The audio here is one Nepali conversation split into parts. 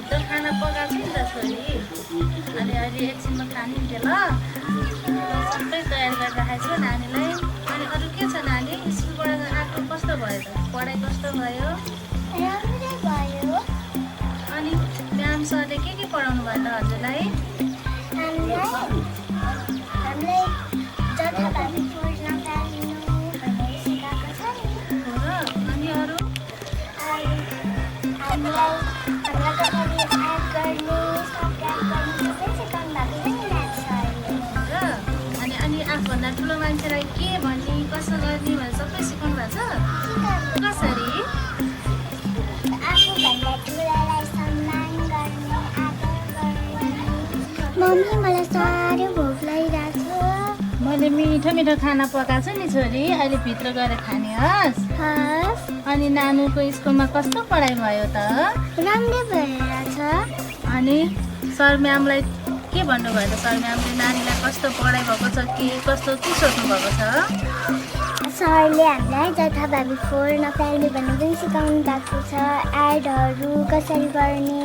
त खाना पकाएको छु नि त छोरी अनि अहिले एकछिनमा खानिन्थ्यो ल सबै तयारी गरेर राखेको छु नानीलाई अनि अरू के छ नानी स्कुलबाट आएको कस्तो भयो त पढाइ कस्तो भयो राम्रै भयो अनि म्याम सरले के पढाउनु भयो त हजुरलाई हामीलाई जथाभावी पूर्ण पाल्नु भनेर सिकाएको छ नि हो र अनि अरू हामीलाई कसरी एड गर्ने सब्ट्र्याक्ट गर्ने सबै सिकाउनु भएको छ नि म्याथ सरले र अनि आफूभन्दा ठुलो मान्छेलाई के भन्ने कसो गर्ने भनेर सबै सिकाउनु भएको छ कसरी आफूभन्दा ठुलालाई सम्मान गर्ने आदर गर्ने मम्मी मलाई साह्रै भोक लागिरहेको छ मैले मिठो मिठो खाना पकाएको छु नि छोरी अहिले भित्र गएर खाने हस् हस् अनि नानुको स्कुलमा कस्तो पढाइ भयो त राम्रै भइरहेछ अनि सर म्यामलाई के भन्नुभयो त सर म्यामले नानीलाई कस्तो पढाइ भएको छ के कस्तो के सोध्नु भएको छ सरले हामीलाई जथाभावी फोहोर नफ्याल्ने भन्ने पनि सिकाउनु भएको छ एडहरू कसरी गर्ने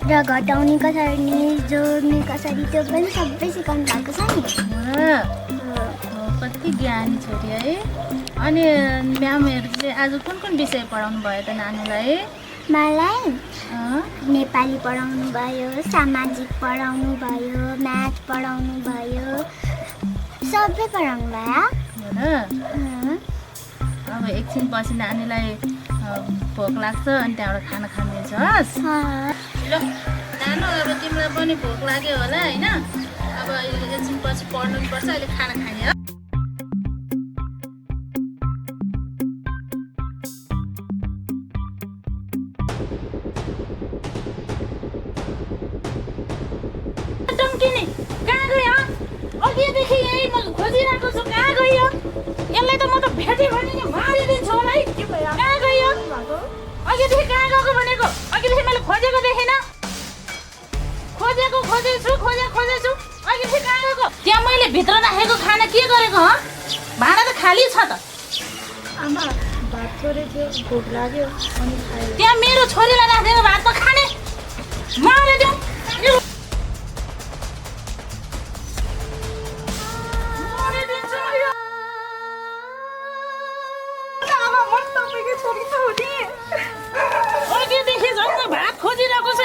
र घटाउने कसरी जोड्ने कसरी त्यो पनि सबै सिकाउनु भएको छ नि कति ज्ञानी छोरी है अनि म्यामहरूले आज कुन विषय पढाउनु भयो त नानीलाई मलाई नेपाली पढाउनु भयो सामाजिक पढाउनु भयो म्याथ पढाउनु भयो सबै पढाउनु भयो अब एकछिन पछि नानीलाई भोक लाग्छ अनि त्यहाँबाट खाना खानेछ हस् ल नानु अब तिमीलाई पनि भोक लाग्यो होला होइन अब एकछिन पछि पढ्नु पनि पर्छ अहिले खाना खाने हो टङ्किनी कहाँ गयो अघिदेखि यही म खोजिरहेको छु कहाँ गयो यसलाई त म त भेटेँ भने नि मारिदिन्छु होला है कहाँ गयो अघिदेखि कहाँ गएको भनेको अघिदेखि मैले खोजेको देखिनँ खोजेछु अघिदेखि कहाँ गएको त्यहाँ मैले भित्र राखेको खाना के गरेको ह भाँडा त खाली छ त आमा भात छोडेको भोक लाग्यो अनि खायो त्यहाँ मेरो छोरीलाई राखेको भात त खाने मारिदिउँ अघिदेखि झन् भात खोजिरहेको छ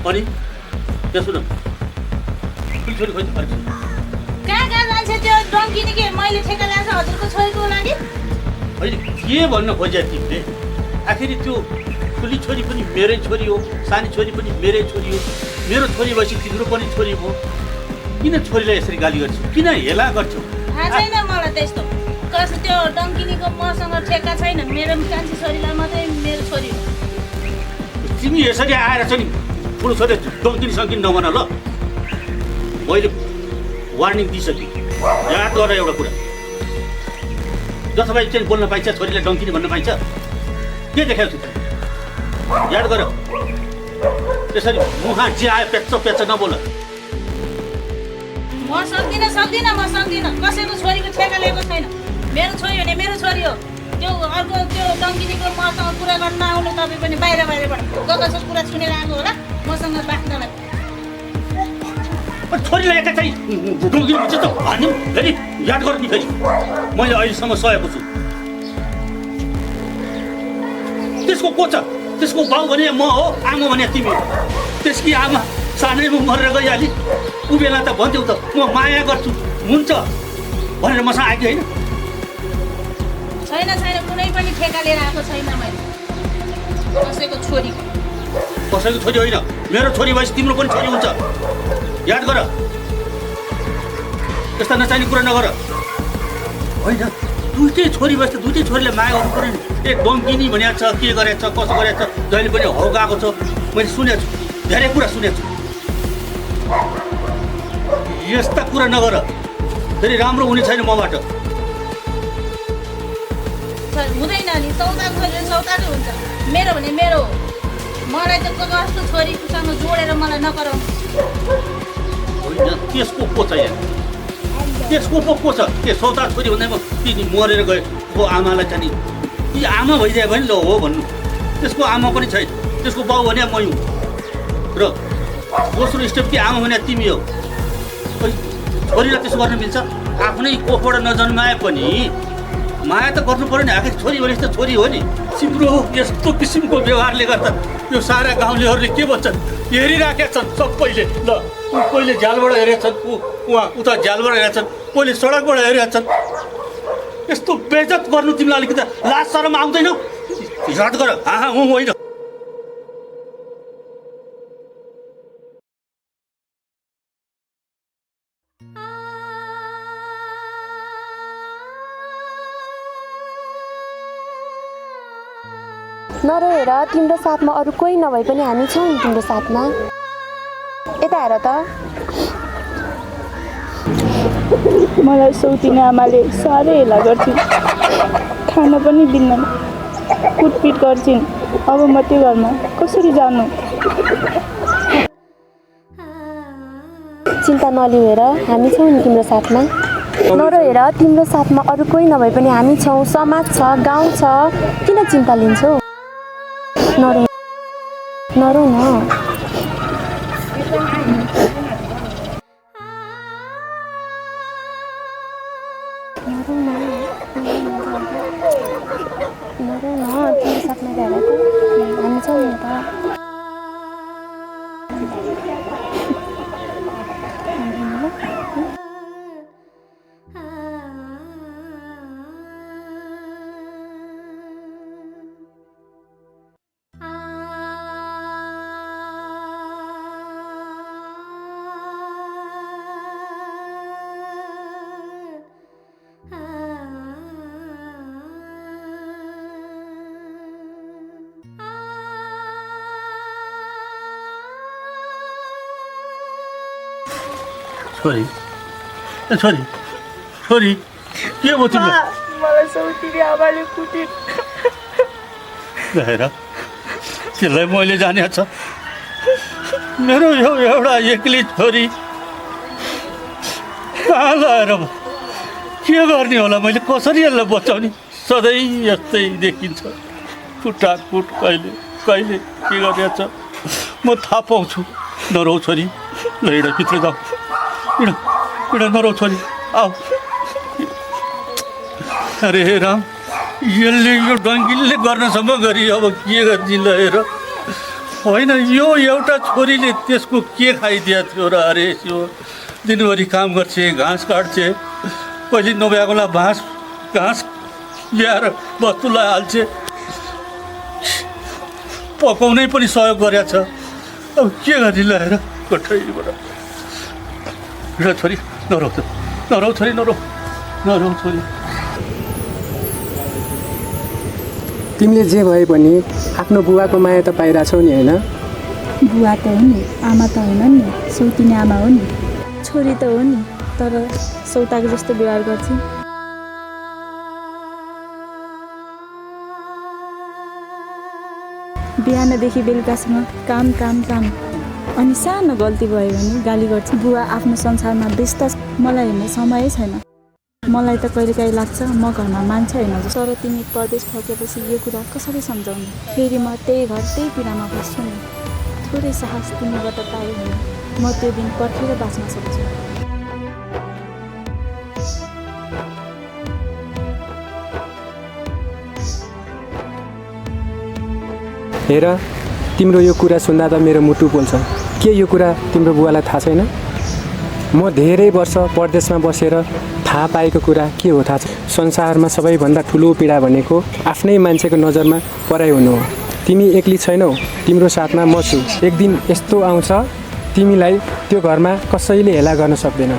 अनि त्यसो न छोरी खोइ कहाँ जान्छ त्यो डङ्किनी के मैले ठेका ल्याएको छ हजुरको छोरीको लागि होइन के भन्न खोजे तिमीले आखिरी त्यो ठुली छोरी पनि मेरै छोरी हो सानी छोरी पनि मेरै छोरी हो मेरो छोरी भएपछि तिम्रो पनि छोरी हो किन छोरीलाई यसरी गाली गर्छौ किन हेला गर्छौ थाहा छैन मलाई त्यस्तो कस्तो त्यो डङ्किनीको मसँग ठेक्का छैन मेरो कान्छी छोरीलाई मात्रै मेरो छोरी हो तिमी यसरी आएर छ नि ठुलो छोरी डङ्किनीसँग किन नभन ल मैले वार्निङ दिइसकेँ याद गर एउटा कुरा जथाभाइ चाहिँ बोल्न पाइन्छ छोरीलाई डङ्किनी भन्न पाइन्छ के देखाएको छु याद गर त्यसरी मुहा जे आयो पेच्च नबोल म सक्दिनँ कसैको छोरीको ठेका लिएको छैन मेरो छोरी भने मेरो छोरी हो त्यो अर्को त्यो डङ्किनीको मसँग कुरा गर्न आउनु तपाईँ पनि बाहिरबाट कसको कुरा सुनेर आएको होला मसँग बाँच्नलाई छोरीलाई एका चाहिँ डङ्किनी भन्छ त भन्यो फेरि याद गर नि फेरि मैले अहिलेसम्म सहेको छु त्यसको को छ त्यसको बाउ भने म हो आमा भने तिमी हो त्यसकी आमा सानैमा मरेर गइहाली ऊ बेला त भन्थ्यौ त म माया गर्छु हुन्छ भनेर मसँग आएको होइन छैन कुनै पनि ठेका लिएर आएको छैन मैले कसैको छोरी होइन मेरो छोरी भएपछि तिम्रो पनि छोरी हुन्छ याद गर त्यस्ता नचाहिने कुरा नगर होइन दुईटै छोरी भएपछि दुईटै छोरीलाई माया गर्नु पऱ्यो नि एक डङ्किनी भनेको छ के गरेको छ कसो गरेको छ जहिले पनि हो गएको छ मैले सुनेको छु धेरै कुरा सुनेको छु यस्ता कुरा नगर फेरि राम्रो हुने छैन मबाट हुँदैन नि सौदाको हुन्छ मेरो भने मेरो मलाई त कस्तो छोरीसँग जोडेर मलाई नगराउनु होइन त्यसको को छ यहाँ त्यसको पो को छ के सौता छोरी भन्दैमा ती मरेर गए को आमालाई चाहिँ ती आमा भइदियो भने ल हो भन्नु त्यसको आमा पनि छैन त्यसको बाउ भने मै हुँ र दोस्रो स्टेप के आमा भने तिमी हो छोरीलाई त्यसो गर्न मिल्छ आफ्नै कोखबाट नजन्माए पनि माया त गर्नु पऱ्यो नि आखिर छोरी भने त छोरी हो नि तिम्रो यस्तो किसिमको व्यवहारले गर्दा यो सारा गाउँलेहरूले के भन्छन् हेरिराखेका छन् सबैले ल कोहीले झ्यालबाट हेरेका छन् उहाँ उता झ्यालबाट हेरेका छन् कोहीले सडकबाट हेरेका छन् यस्तो बेइज्जत गर्नु तिमीलाई अलिकति लाज शरम आउँदैन याद गर हाँ हुँ होइन नरहेर तिम्रो साथमा अरू कोही नभए पनि हामी छौँ नि तिम्रो साथमा यता हेर त मलाई सौतिनी आमाले साह्रै हेला गर्छिन् खान पनि दिन्नन् कुटपिट गर्छिन् अब म त्यो घरमा कसरी जानु चिन्ता नलिऊ हेर हामी छौँ नि तिम्रो साथमा नरहेर तिम्रो साथमा अरू कोही नभए पनि हामी छौँ समाज छ गाउँ छ किन चिन्ता लिन्छौ नरौ न तिम्रो साथमा गएर त हामी छौँ नि त छोरी छोरी छोरी के भयो तिमीलाई मलाई सौतिनी आमाले कुटिन् हेर त्यसलाई मैले जाने छ मेरो यो एउटा एक्लै छोरी कहाँ लगाएर के गर्ने होला मैले कसरी यसलाई बचाउने सधैँ यस्तै देखिन्छ कुटाकुट कहिले कहिले के गरेछ म थाहा पाउँछु नरौ छोरी ल हिँड भित्र जाऊ हिँड नरौ छोरी आऊ अरे राम यसले यो डङ्गिलले गर्नसम्म गरी अब के गर्ने ल हेर होइन यो एउटा छोरीले त्यसको के खाइदिएको थियो र अरे यो दिनभरि काम गर्छ घाँस काट्छ कहिले नभएकोलाई घाँस ल्याएर वस्तुलाई हाल्छ पकाउनै पनि सहयोग गरेछ अब के गर्ने ल हेर कोठरीबाट र छोरी नरौ छोरी नरौ छोरी तिमीले जे भए पनि आफ्नो बुवाको माया त पाइरहेछौ नि होइन बुवा त हो नि आमा त होइन नि सौतिनी आमा हो नि छोरी त हो नि तर सौताको जस्तो व्यवहार गर्छिन् बिहानदेखि बेलुकासम्म काम काम काम अनि सानो गल्ती भयो भने गाली गर्छ बुवा आफ्नो संसारमा व्यस्त मलाई हेर्ने समय छैन मलाई त कहिलेकाहीँ लाग्छ म घरमा मान्छे होइन तर तिमी परदेश फर्केपछि यो कुरा कसरी सम्झाउने फेरि म त्यही घर त्यही पीडामा बस्छु नि थोरै साहस तिमीबाट पाएँ भने म त्यो दिन पर्खेर बाँच्न सक्छु हेर तिम्रो यो कुरा सुन्दा त मेरो मुटु पोल्छ के यो कुरा तिम्रो बुवालाई थाहा छैन म धेरै वर्ष परदेशमा बसेर थाहा पाएको कुरा के हो थाहा छ संसारमा सबैभन्दा ठुलो पीडा भनेको आफ्नै मान्छेको नजरमा पराइ हुनु हो तिमी एक्लै छैनौ तिम्रो साथमा म छु एक दिन यस्तो आउँछ तिमीलाई त्यो घरमा कसैले हेला गर्न सक्दैन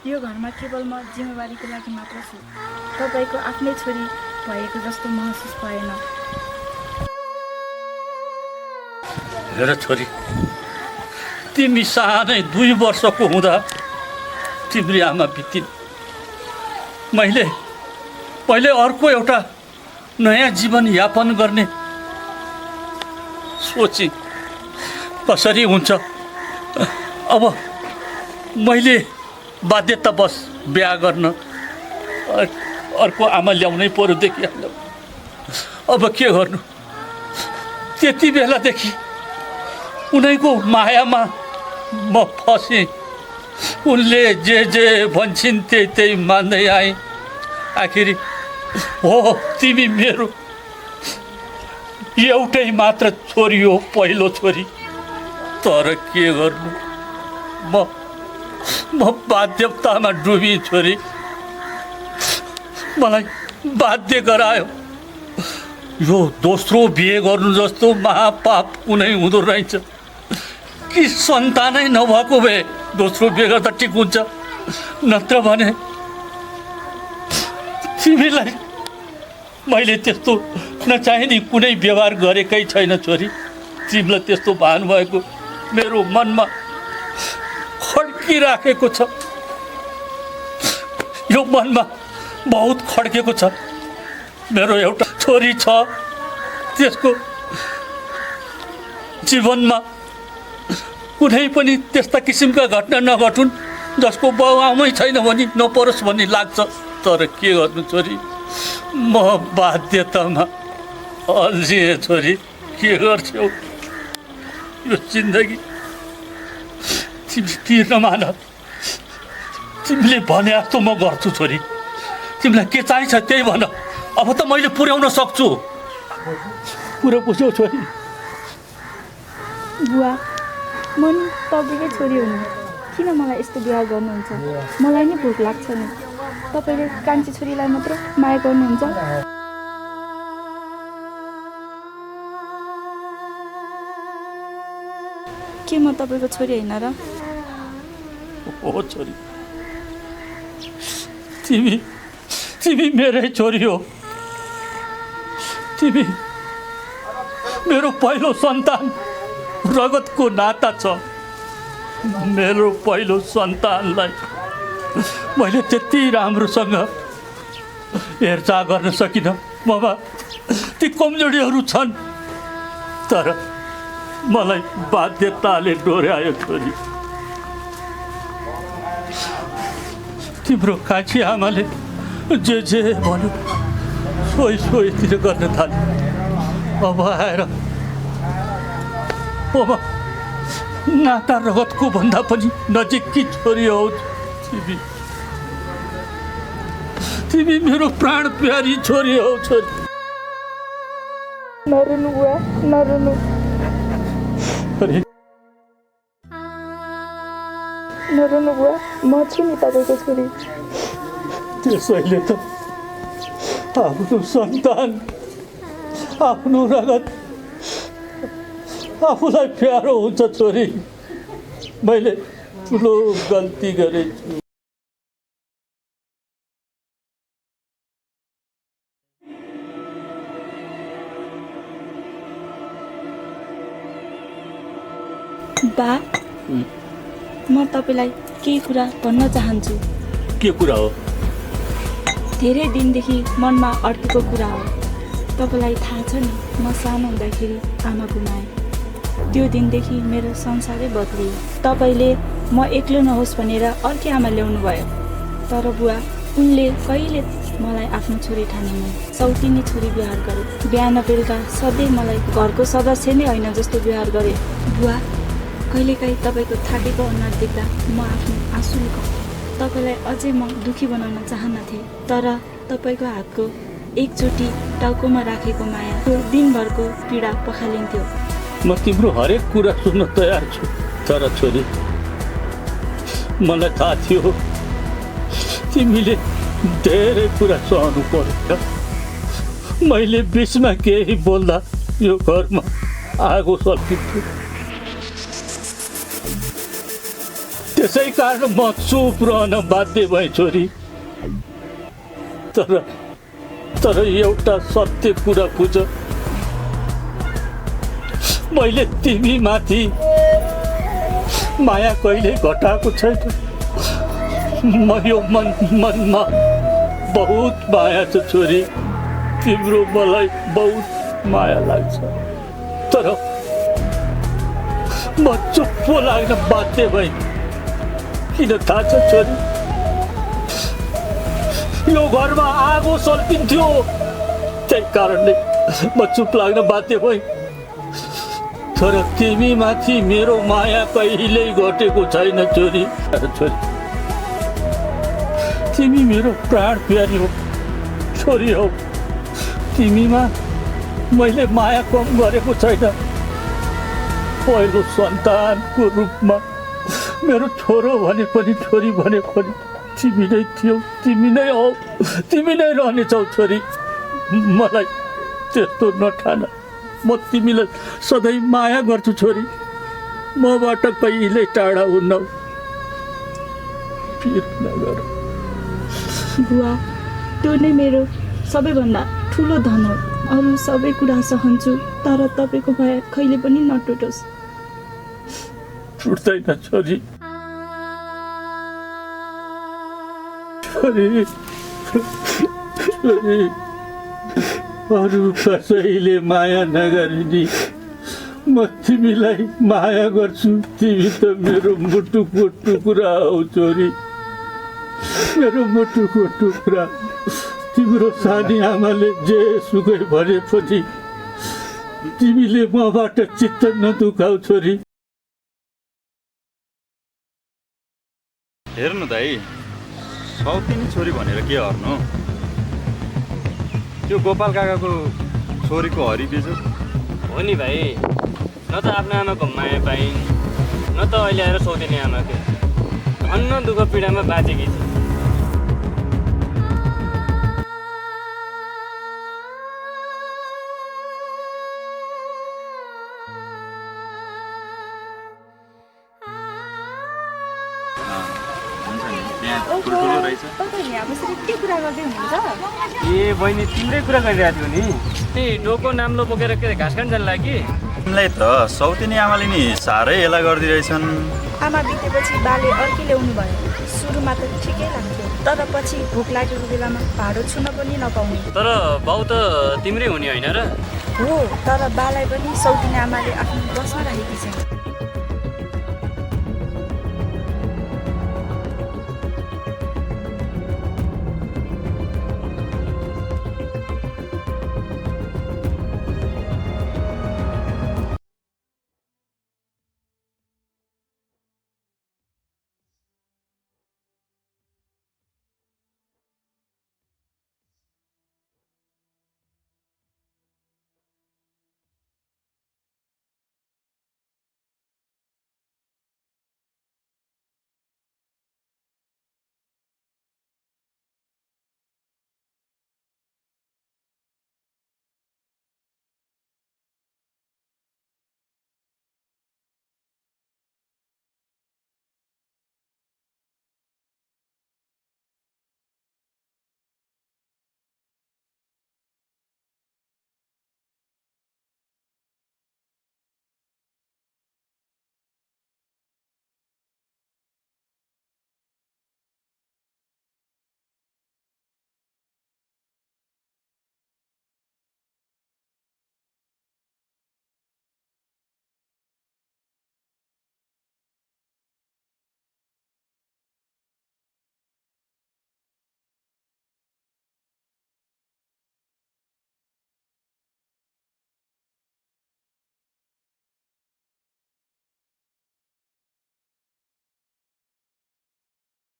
यो घरमा केवल म जिम्मेवारीको लागि मात्र छु तपाईँको आफ्नै छोरी भएको जस्तो महसुस भएन हेर छोरी तिमी सानै 2 वर्षको हुँदा तिम्री आमा बितिन् मैले अर्को एउटा नयाँ जीवन यापन गर्ने सोचे कसरी हुन्छ। अब मैले बाध्यतावश बिहा गर्न अर्को आमा ल्याउनै पर्यो देखिहाल्यो। अब के गर्नु? त्यति बेलादेखि उनैको मायामा म फसेँ। उनले जे भन्छन् त्यही मान्दै आएँ। आखिरी हो तिमी मेरो एउटै मात्र छोरी हो, पहिलो छोरी। तर के गर्नु, म बाध्यतामा डुबी छोरी। मलाई बाध्य गरायो। यो दोस्रो बिहे गर्नु जस्तो महापाप कुनै हुँदो रहेछ कि सन्तानै नभएको भए दोस्रो बिहे गर्दा ठिक हुन्छ। नत्र भने तिमीलाई मैले त्यस्तो नचाहिने कुनै व्यवहार गरेकै छैन छोरी। तिमीलाई त्यस्तो भान भएको मेरो मनमा खड्किराखेको छ। यो मनमा बहुत खड्केको छ। मेरो एउटा छोरी छ, त्यसको जीवनमा कुनै पनि त्यस्ता किसिमका घटना नघटुन् जसको बाउ आमै छैन भने नपरोस् भन्ने लाग्छ। तर के गर्नु छोरी, म बाध्यतामा अल्झिएँ छोरी। के गर्छौ? यो जिन्दगी तिमी पिर नमान। तिमीले भने जस्तो म गर्छु छोरी। तिमीलाई के चाहिन्छ त्यही भन। अब त मैले पुर्याउन सक्छु। पुरा बुझ्यौ छोरी? बुवा, म नि तपाईँकै छोरी हुनु, किन मलाई यस्तो बिहा गर्नुहुन्छ? मलाई नि भोक लाग्छ नि। तपाईँले कान्छी छोरीलाई मात्र माया गर्नुहुन्छ? के म तपाईँको छोरी होइन र? हो छोरी, तिमी मेरै छोरी हो। तिमी मेरो पहिलो सन्तान। रगतको नाता छ। मेरो पहिलो सन्तानलाई मैले त्यति राम्रोसँग हेरचाह गर्न सकिनँ। ममा ती कमजोरीहरू छन्, तर मलाई बाध्यताले डोर्यायो छोरी। तिम्रो कान्छी आमाले जे भन्यो सोहीतिर गर्न थाल्यो। अब आएर नाता रगतको भन्दा पनि नजिककी छोरी हौ तिमी मेरो प्राण प्यारी छोरी हौ छोरी। नरुनु बुवा, नरुनु। नरुनु बुवा, म छु नि तपाईँको छोरी। त्यसैले त आफ्नो सन्तान, आफ्नो रगत आफूलाई प्यारो हुन्छ छोरी। मैले ठुलो गल्ती गरेछु। बा, म तपाईँलाई केही कुरा भन्न चाहन्छु। के कुरा हो? धेरै दिनदेखि मनमा अड्केको कुरा हो। तपाईँलाई थाहा छ नि, म सानो हुँदाखेरि आमा गुमाएँ। त्यो दिनदेखि मेरो संसारै बदलियो। तपाईँले म एक्लो नहोस् भनेर अर्कै आमा ल्याउनु भयो। तर बुवा, उनले कहिले मलाई आफ्नो छोरी ठानेन। सौतिनी छोरी व्यवहार गरे। बिहान बेलुका सधैँ मलाई घरको सदस्य नै होइन जस्तो व्यवहार गरे। बुवा, कहिलेकाहीँ तपाईँको थाकेको अनुहार देख्दा म आफ्नो आँसु लुकाउँथे। तपाईँलाई अझै म दुःखी बनाउन चाहन्नथेँ, तर तपाईँको हातको एकचोटि टाउकोमा राखेको माया त्यो दिनभरको पीडा पखालिन्थ्यो। म तिम्रो हरेक कुरा सुन्न तयार छु, तर छोरी मलाई थाहा थियो तिमीले धेरै कुरा सहनु पर्छ। मैले बिचमा केही बोल्दा यो घरमा आगो सल्किन्थ्यो। त्यसै कारण म चुप रहन बाध्य भएँ छोरी। तर एउटा सत्य कुरा बुझ, मैले तिमी माथि माया कहिले घटाएको छैन। यो मनमा बहुत माया छ छोरी, तिम्रो मलाई बहुत माया लाग्छ, तर म चुप्प लाग्न बाध्य भएँ। किन थाहा छ छोरी, यो घरमा आगो सल्किन्थ्यो, त्यही कारणले म चुप लाग्न बाध्य भएँ। तर तिमी माथि मेरो माया कहिल्यै घटेको छैन छोरी। छोरी, तिमी मेरो प्राण प्यारी हो छोरी हो, तिमीमा मैले माया कम गरेको छैन। पहिलो सन्तानको रूपमा मेरो छोरो भने पनि छोरी भने पनि तिमी नै थियौ, तिमी नै हौ, तिमी नै रहनेछौ छोरी। मलाई त्यस्तो नठान, म तिमीलाई सधैँ माया गर्छु छोरी, मबाट कहिल्यै टाढा हुन्न, पिर नगर। बुवा, त्यो नै मेरो सबैभन्दा ठुलो धन हो। अरू सबै कुरा सहन्छु, तर तपाईँको माया कहिले पनि नटुटोस्। छुट्दैन छोरी, छोरी, छोरी, अरू कसैले माया नगरिनी म तिमीलाई माया गर्छु। तिमी त मेरो मुटुको टुक्रा हौ छोरी, मेरो मुटुको टुक्रा। तिम्रो सानी आमाले जे सुकै भने पनि तिमीले मबाट चित्त नदुखाऊ छोरी। हेर्नु दाइ, सौतिनी छोरी भनेर के हर्नु? त्यो गोपाल काकाको छोरीको हरिबेजो हो नि भाइ। न त आफ्नो आमाको माया पाइन्, न त अहिले आएर सौतिनी आमाको अन्न दुःख पीडामा बाँचेकी छ। हुन्छ नि, त्यहाँ ठुल्ठुलो रहेछ। ए बहिनी, तिम्रै कुरा गरिरहेको थियो नि। त्यही डोको नाम्लो बोकेर के घाँस खान जानु लागि। तिमीलाई त सौतिनी आमाले नि साह्रै हेला गरिदिरहेछन्। आमा बितेपछि बाले अर्कै ल्याउनु भयो। सुरुमा त ठिकै लाग्थ्यो, तर पछि भोक लागेको बेलामा भाडो छुन पनि नपाउने। तर बाउ त तिम्रै हुने होइन र? हो, तर बालाई पनि सौतिनी आमाले आफ्नो बसमा राखेकी छिन्।